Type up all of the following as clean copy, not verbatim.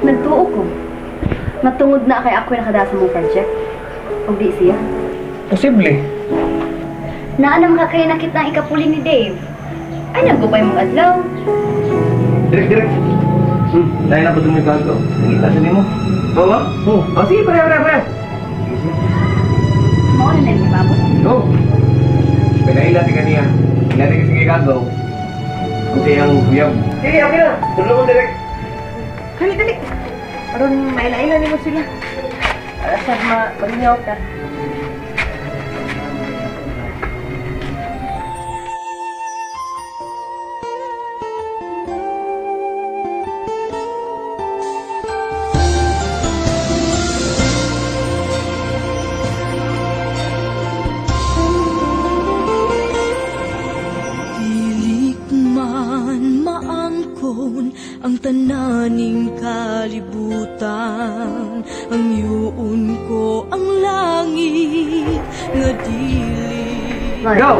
Nagtuo ko. Matungod na kay ako'y nakadala sa mong project. O di siya. Posible. Naanam ka kay nakita ang ikapuli ni Dave. Ay, nagubay mong adlaw. Direk, direk. Dahil na pa itong gagaw. Nangita sa nimo. Oo ba? Oo. Oh, sige, pareho, pareho, pareho. Sige, sige. Mao na na yung Go. Pinaila ti kaniya. Ilati kasi kay gagaw. Ang siyang uyab. Sige, okay na. Tulong mo, direk. Dali, dali. Aron maila-ila nimo sila. Para sa malinyaw ka. Pilik man maangkon ang tananing kalibutan, ang yuon ko ang langit nga dili Go!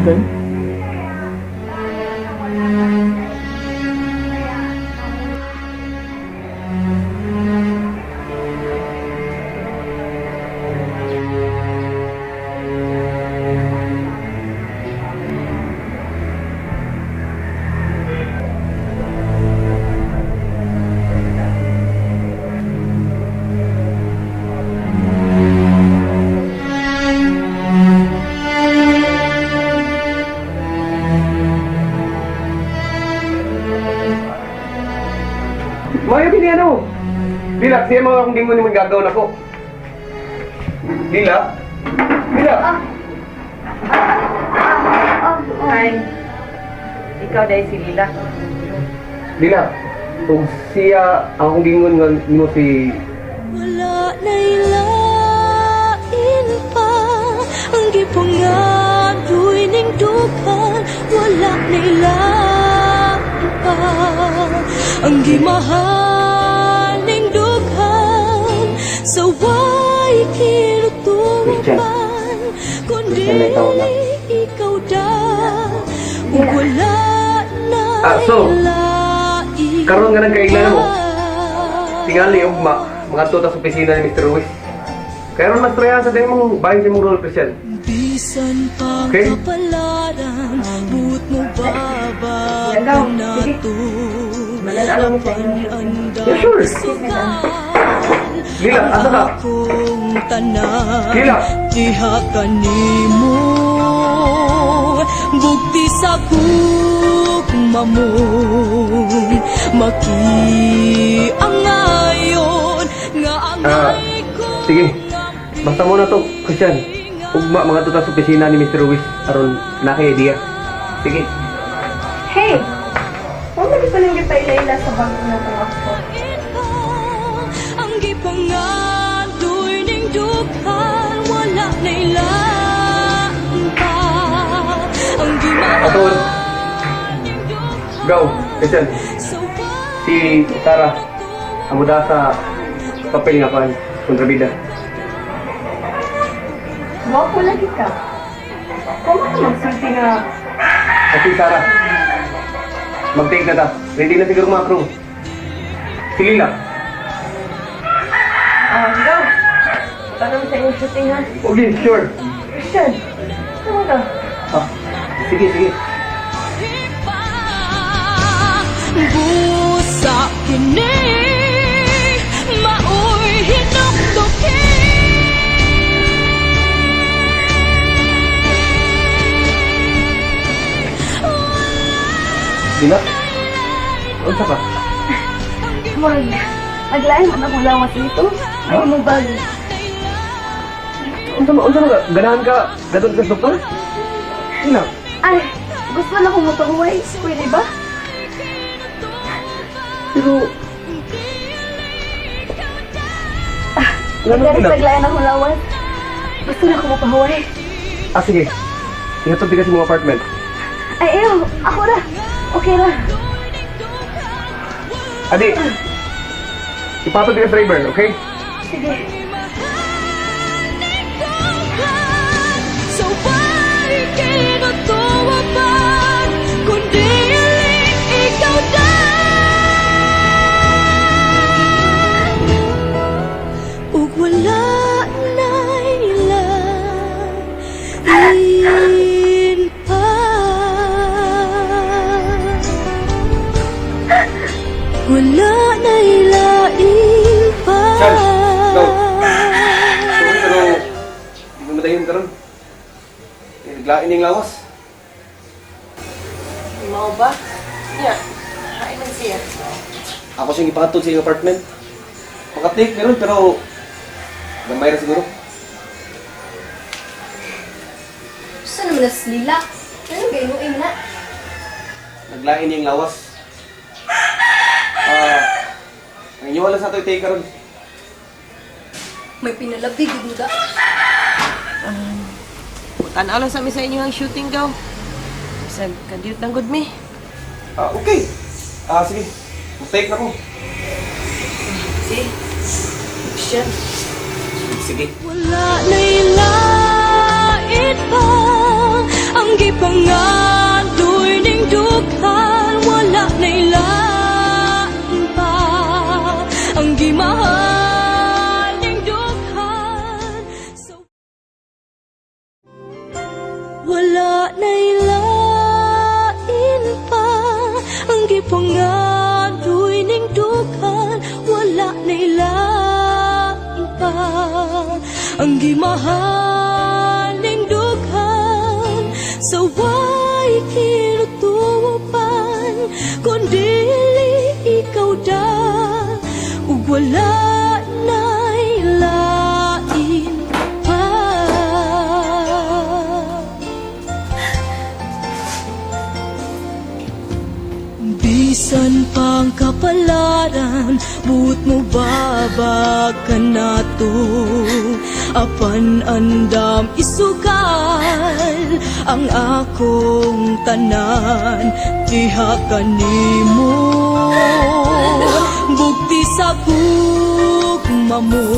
Ben? Maya bini ano? Lila, siya mga akong gingon ni gagaw na ko. Lila? Lila? Hi. Ikaw dahil si Lila. Lila, ug siya ang akong gingon nga nimo si Wala na'y lain pa ang gipangadoy ning dughan. Wala na'y lain pa ang gimahal ning dughan. Sa way kinutuban kundi Christian, may tawag na. ikaw da. Ug wala na'y Ah, so, lain karon nga nagkaila mo. pa. Tingali ugma mga tuta sa opisina ni Mr. Ruiz. Kaya ron mas traya sa mong bahin sa mong role, Christian. Bisan pa Okay. kapalaran, buot mo ba Ikaw, na sige. to? Mananalo mo sa inyo. Yeah, sure. Lila, asa ka? Akong tanan, Lila! diha ka nimo, bugti sa gugma mo, makiangayon nga Ah, angay ko sige. Basta mo na to, Christian. Ugma mga tuta sa opisina ni Mr. Ruiz aron na kay idea. Sige. Hey! Huwag na gusto nang gipaila-ila sa bangko na itong ako. Ang gipangadoy ning dughan, wala na'y lain pa ang Atol. gimahal ning dughan. Go, Christian. Sa Si Sarah, ang muda sa papel nga kuan, kontrabida. Wapo lagi ka. Kung ka magsulti nga Okay, Sarah. Mag-take na ta. Ready na siguro mga crew. Si Lila. Ah, go! Tanong sa inyong shooting ha. Okay, sure. Christian, sama ka. Ah, sige, sige. Busa kini maoy hinukduki. Lila? Unsa ka? Maglain man akong lawas nito. Ay mo bag. Unsa ma ka? Ganahan ka? Gadon ka sa doktor? Lila? Ay, gusto na akong mapahuway. Pwede ba? Pero Ngano, Naglain Lila? naglain akong lawas. Gusto na akong mapahuway. Ah, sige. Ihatod di ka sa mga apartment. Ay, ew. Ako na. Okay na. Adi, ipatod di ka sa driver, okay? Sige. Naglain niyang lawas. Mao ba? Nya, hain man siya. Ako siyang ipatod sa iyong apartment. Makatake meron pero gamay ra siguro. Saan naman nas nila? Ano gayuin na? Naglain niyang lawas. Ah, ang inyo wala sa ato i-take karon. May pinalabig, gud da. Tanaw lang sa amin sa inyo ang shooting gaw. Bisag kadiyot ng good me. Ah, okay. Ah, sige. Mag-take na ko. See? Siya. Sige. Wala na'y lait pa ang gipangandoy ning dughan. Wala na'y lain pa ang gimahal ning dughan. So wala na'y lain pa ang gipangandoy ning dughan. Wala na'y lain pa ang gimahal ning dughan. Sa way kinutupan kun dili ikaw da ug wala na'y lain pa. Bisan pang kapalaran, buot mo babag ka na to. Apan andam isukal ang akong tanan, diha kanimo. Bukti sa gugma mo,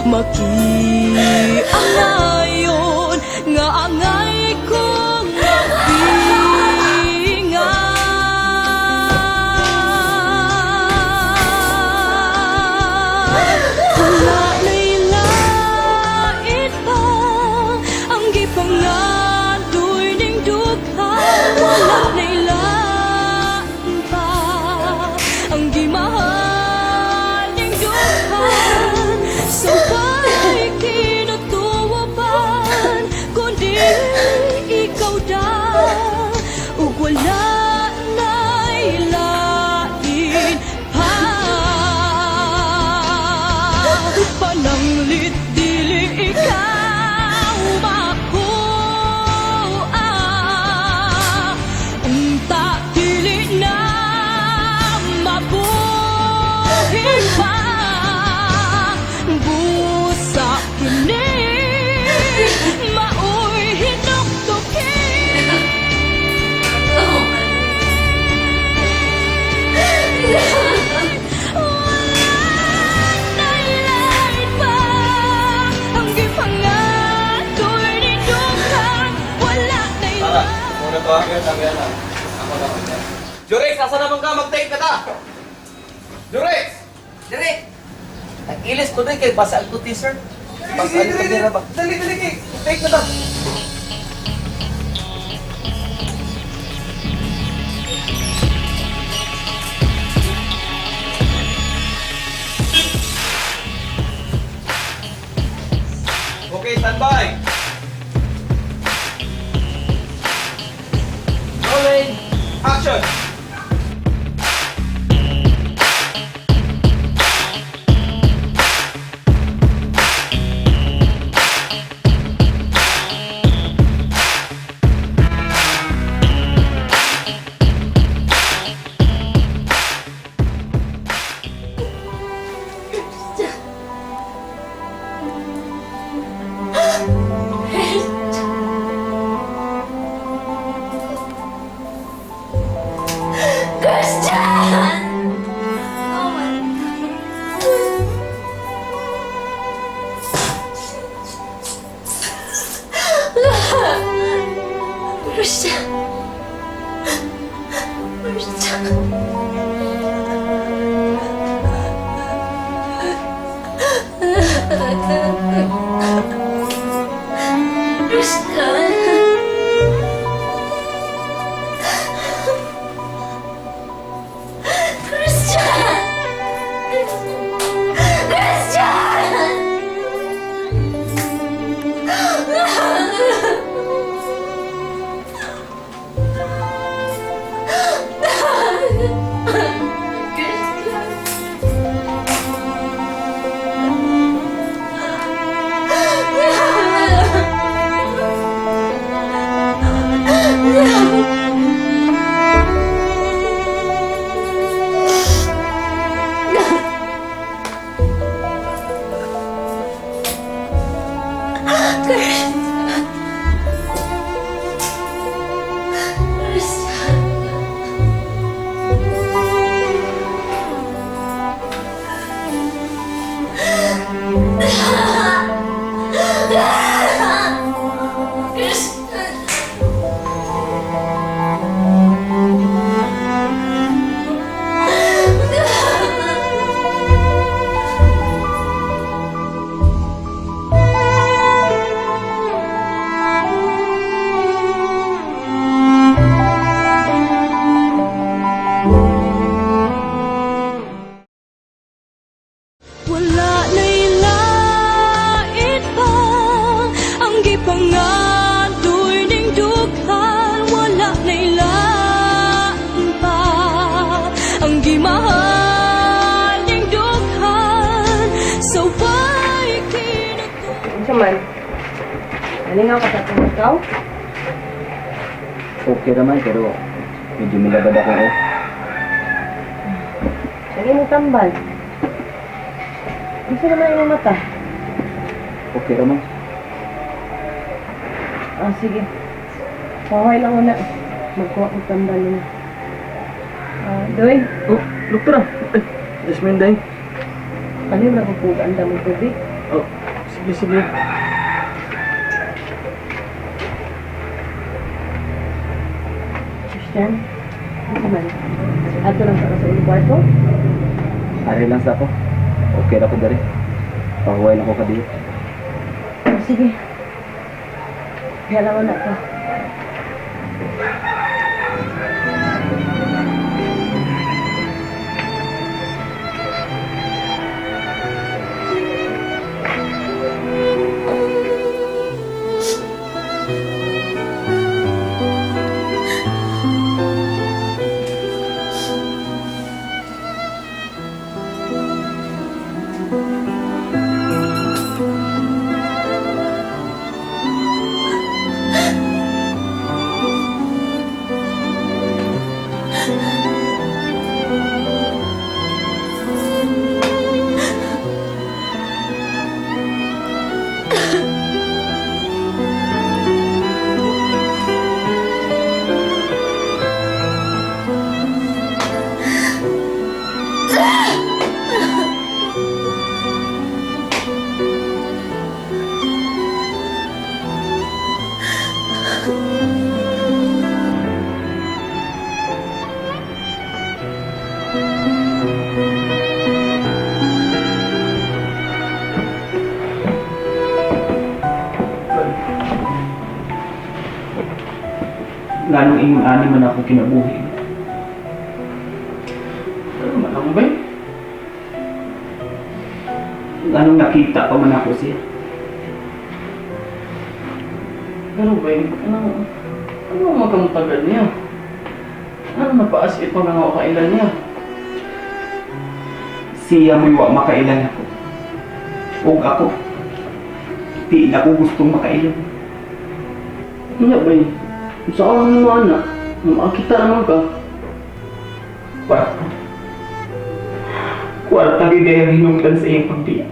makiangayon nga angay kong mapingan. Wala na'y lait pa ang gipangandoy ning dughan. Wala na'y lain pa ang gimahal ning dughan. Sa way kinutuwapan kundi ikaw da ug wala na'y lain pa. Pananglit dili ikaw makuha. Unta dili na mabuhi pa. Busa kini maoy hinuktukin. Nailain pa ang gipangadoy ni dughan. Wala na'y Tara, muna to. Ako na. Jurex, asa naman ka? Mag-take ka ta! Jurex! Dire! Nag-ilis ko din kay basa ang kuti, sir. Basa Sige, ang dali, kamera ba? dali, dali, dali. Take na ta. Okay, stand by. Rolling. Action. Christian! Oh my God. Christian! Christian! Christian! Christian! Christian! Nalingaw ka sa atong ikaw? Okay naman, pero medyo milabad ako eh. Sige mo tambal. Gusto naman imong mata. Okay naman. Ah, sige. Paway lang una. Magkuha kong tambal na. Ah, Doy, Oh, doktora. Ay, Jasmine day. ano yung nagupugaan mo tubig? Oh, sige, sige. Christian, ano man? Ato lang sa sa ulo kwarto? Ari lang sa ako. Okay na ko dari. Pahuway lang ko kadiyo. Ah, sige. Kaya lang una ka. Nganong ingon ani man ako kinabuhi. Pero man ako ba eh? Anong nakita pa man ako siya? Pero ba ano, ano ang magkamutagal niya? Ano napaas ito nga ako kailan niya? Siya mo'y wa makailan ako. Ug ako. Di na ko gustong makailan. Nga ba eh? Sa akong mga anak, makakita naman ka. Kwarta. Kwarta di dahil hinungdan sa iyang pagbiya.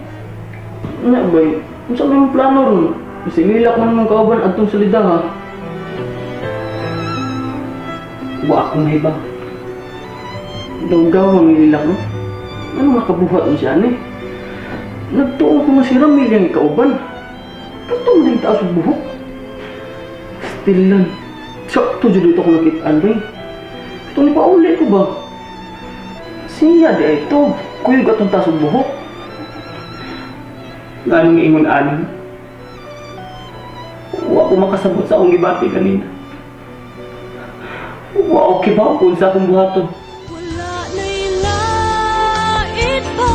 Nga ba eh? Sa may plano ron? Kasi lilak man mong kauban atong salida ha. Wa akong hibaw. Dawgaw ang lilak no? Ano nakabuhat mo siya ani? Nagtuo ko nga si Ramil yung kauban. Kato mo na taas ang buhok. Still lang. Sakto dyan dito ako nakitaan ba eh. Ito ni pauli ko ba? Siya di ay ito. Kuyog atong taas ang buhok. Nganong ingon ani? Wa ko makasabot sa akong gibati kanina. Wa okay ba kung sa akong buhaton? Wala na'y lait pa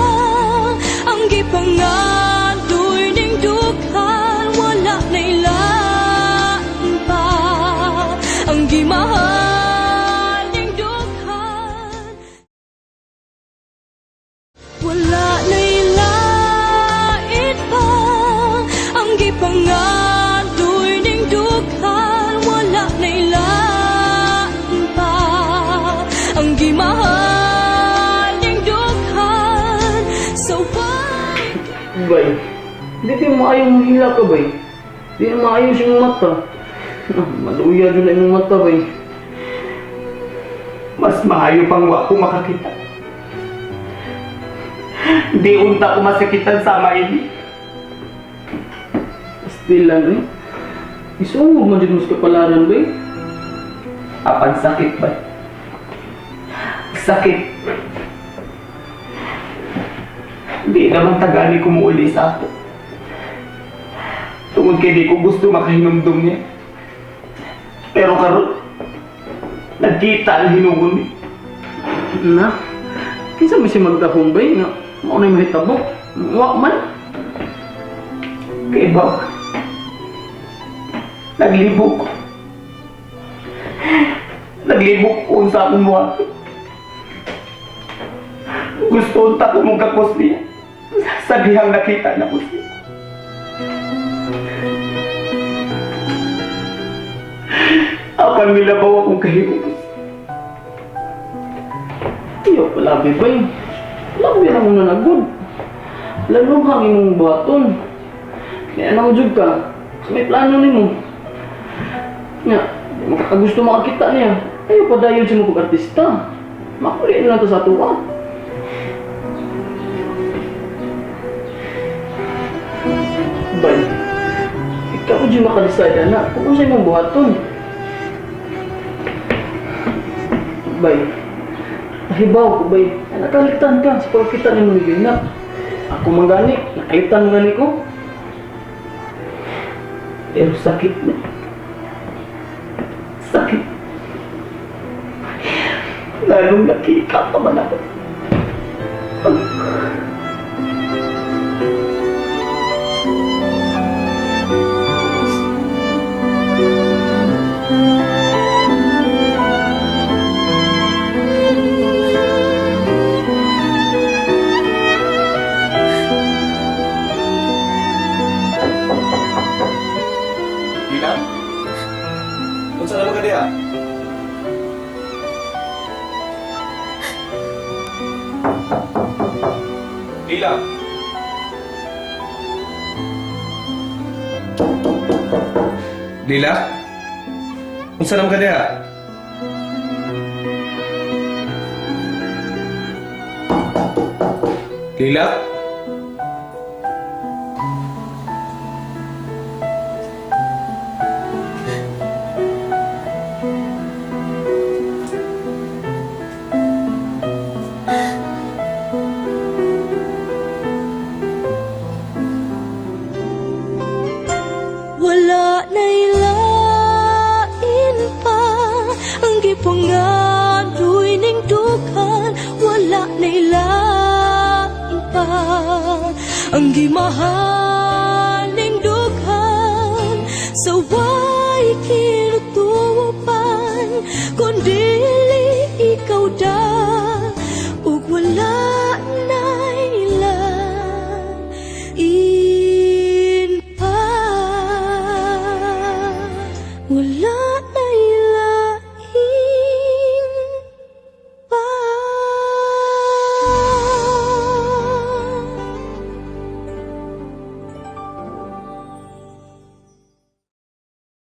ang gipangandoy ning dughan. Wala na'y lain pa ang gimahal ning dughan. Wala na'y lait pa ang gipangandoy ning dughan. Wala na'y lain pa ang gimahal ning dughan. So why Bay, di kayo maayong mahila ka, bay. Di na maayos yung mata. Ah, maluya dyan na yung mata, bay. Mas maayo pang wa ko makakita. Di unta ko masakitan sa ini. Still lang, eh. Isungog man dyan mo sa kapalaran, bay. Apan sakit ba? Sakit. Di naman tagani kumuuli sa ako. Tungod kay di ko gusto makahinumdum niya. Pero karon, nagkita ang hinuon niya. Na, kinsa man siya magdahong, bay? Nga, mao na yung mahitabo. Wa man. Kay ba? Naglibok ko. Naglibok ko sa akong buhat. Gusto unta ko mong kakos niya. Sa dihang nakita na ko siya. Apan milabaw akong kahibos. Iyo pala, bibay. Labi na mo na nagod. Lalo ang imong buhaton. Kaya na jud ka. Sa may plano nimo. Nga, di mo kakagusto makakita niya. Ayaw pa dayon sa mo pag-artista. Makuli na lang to sa tuwa. Bay, ikaw jud makadecide na kung unsa imong buhaton. Bay, nahibaw ko, bay. Ay, nakalitan ka sa pagkita ni mo ni Lina. Ako man gani, nakalitan man gani ko. Pero sakit na. Sakit. Lalong nakita pa man ako. Lila? Unsa naman ka diha? Lila? Lila? Unsa naman ka diha? Lila? Wala na'y lain pa ang gipangandoy ning dughan. Wala na'y lain pa ang gimahal ning dughan. Sa way kinutupan kun dili ikaw da ug wala na'y lain pa. Wala